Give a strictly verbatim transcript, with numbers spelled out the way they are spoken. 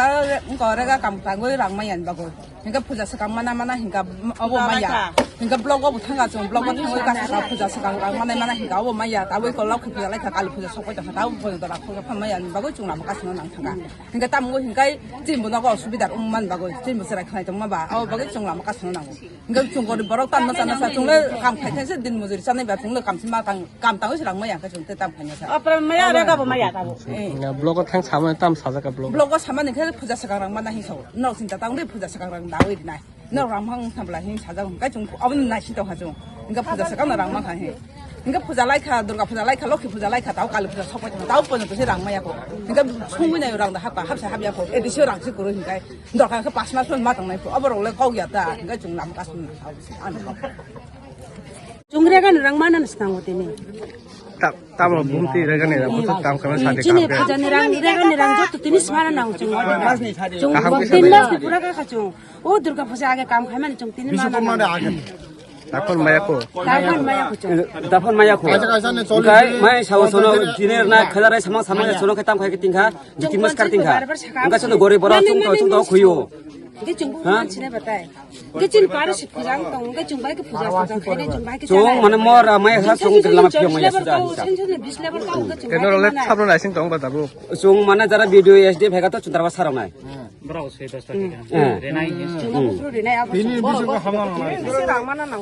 Wngkha rega kam tangwi rang maya ni bagwi. Hingke puja swkang mana mana hingka obo maya. Hingke block obo thanga chung, block o thangwi kasa puja swkang rang mana mana hingka obo maya. Tabwi kolok puja laikha, kali puja sokoi tongkha, tabwi puja dora kholka phan maya ni bagwi chung lama kasino nang thangka. Hingke tamo hingke chini bo nogo osubidar wng man bagwi, chini bo chwrai khnai tongma ba, abo bagwi chung lama kasino nango. Hingke chung gorib borok tamno chana sa, chung le kam khai khai se din mojuri chanai ba, chung le kam sima kam, kam tangwi se rang maya khe chung te tam khai na sa. Apra maya, rega bo maya tabo. Eh. Block o thang sama tam sajak ka block. Block o sama ni khe puja swkang rang mana hin sao. Nok sinta tang de puja swkang rang dawi dinai. Nok rang mang tham bla hin sajak hingke chung abo nai si tong ha chung. Hingke puja swkang rang mang kha hin. Hingke puja laikha, Durga puja laikha, Lokhi puja laikha, tao Kali puja sokoi tong, tao pono to se rang maya ko. Hingke sungwi nai rang da hapa, hapsa hapya ko. Edi se rang se kuro hingke. Dorkar khe pas mas ma tong nai ko. Abo rok le kok ya ta. Hingke chung lam kas mun. Chung rega ni rang mana ni snang o tini. Ta-, tamo bumti rega ni rang, butu tam kama sadi chini kam ke. Puja ni rang, rega ni rang joto tini smana nang chung. Chung kaham ke tin sadi. Mas ni pura ka ka chung. O Durga puja age kam khai mani chung tini mana nang. Daphon maya ko. Daphon maya ko chung. Daphon maya ko. Kaisa kaisa ne choli. Kai mai sao sono dinner na khala rai samang samang sono khe tam khai ke tingkha. Jiti mas kar tingkha. Engka sono gori bora chung to chung to khuyo. Ke chung bu man sine batai. Ke chin par si khujang tong, ke chung bai ke puja khujang khai, ke chung bai ke chung mane mor, ah, mai ha chung lama phiyo mai suda hisa. Sen sen bis level ka, ke chung bai ke mana. Sabro naising tong ba dabu. Chung mane jara video S D bhega to chundra ba sarang nai. Brao se das ta. Eh. Renai. Chung bu renai abo. Bini bisu ko hamal nai. Rang mana nang.